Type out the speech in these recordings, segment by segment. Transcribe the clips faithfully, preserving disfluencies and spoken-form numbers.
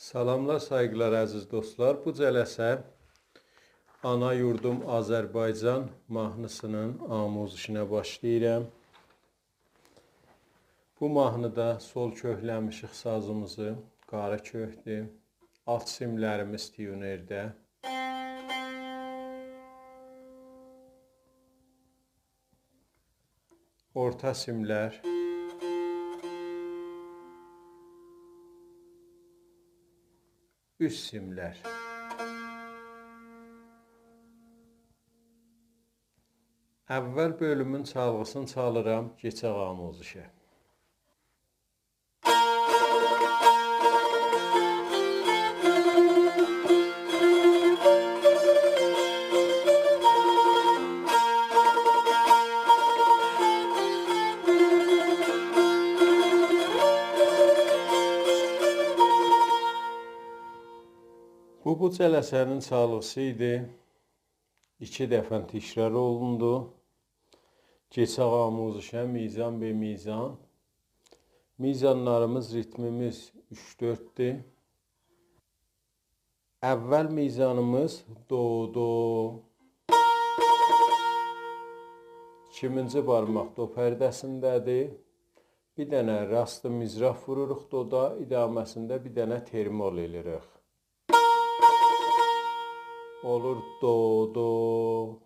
سلاملار، سایغیلار، عزیز دوستلار. بو جلسه آنا یوردوم آذربایجان ماهنی‌سینین آموزشینه باشلاییرام. بو ماهنیدا سول کؤکله‌میشیک سازیمیزی، قاری کؤکدور. آلت سیملریمیز تیونرده. اورتا سیملر، اوست سیملر. اول بؤلومون چالغی‌سینی چالیرام، کئچک آموزشه. بو، بو جلسه‌نین چالغی‌سی ایدی. ایکی دفعه تکرار اولوندو. کئچک آموزشه میزان به میزان. میزانلاریمیز، ریتمیمیز اوچ دؤرددور. اول میزانیمیز دو، دو. ایکیمینجی بارماق دو پرده‌سینده‌دیر. بیر دنه راست مضراب ووروروق دودا، ادامه‌سینده بیر دنه ترمول ائله‌ییریک. اولور دو، دو.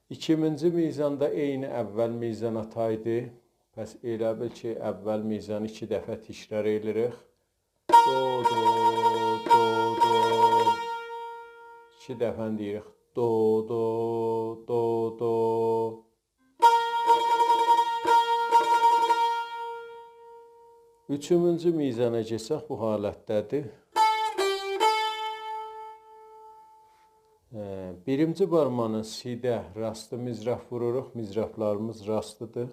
ایکیمینجی میزان دا عینی اول میزانا تایدی. پس ائله بیل کی، اول میزانی ایکی دفعه تکرار ائله‌ییریک. دو، دو، دو، دو. ایکی دفعه دئییریک. دو، دو، دو، دو. اوچونجو میزانا کئچک، بو حالتده‌دیر. اه، بیرینجی بارماغینین سی‌ده راست مضراب ووروروق، مضرابلاریمیز راستدیر.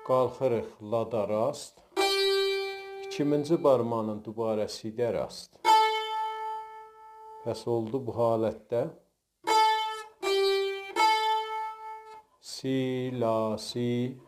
قالخیریق لادا راست. ایکیمینجی بارماغینین دوباره سی‌ده راست. پس اولدو بو حالتده. سی، لا، سی.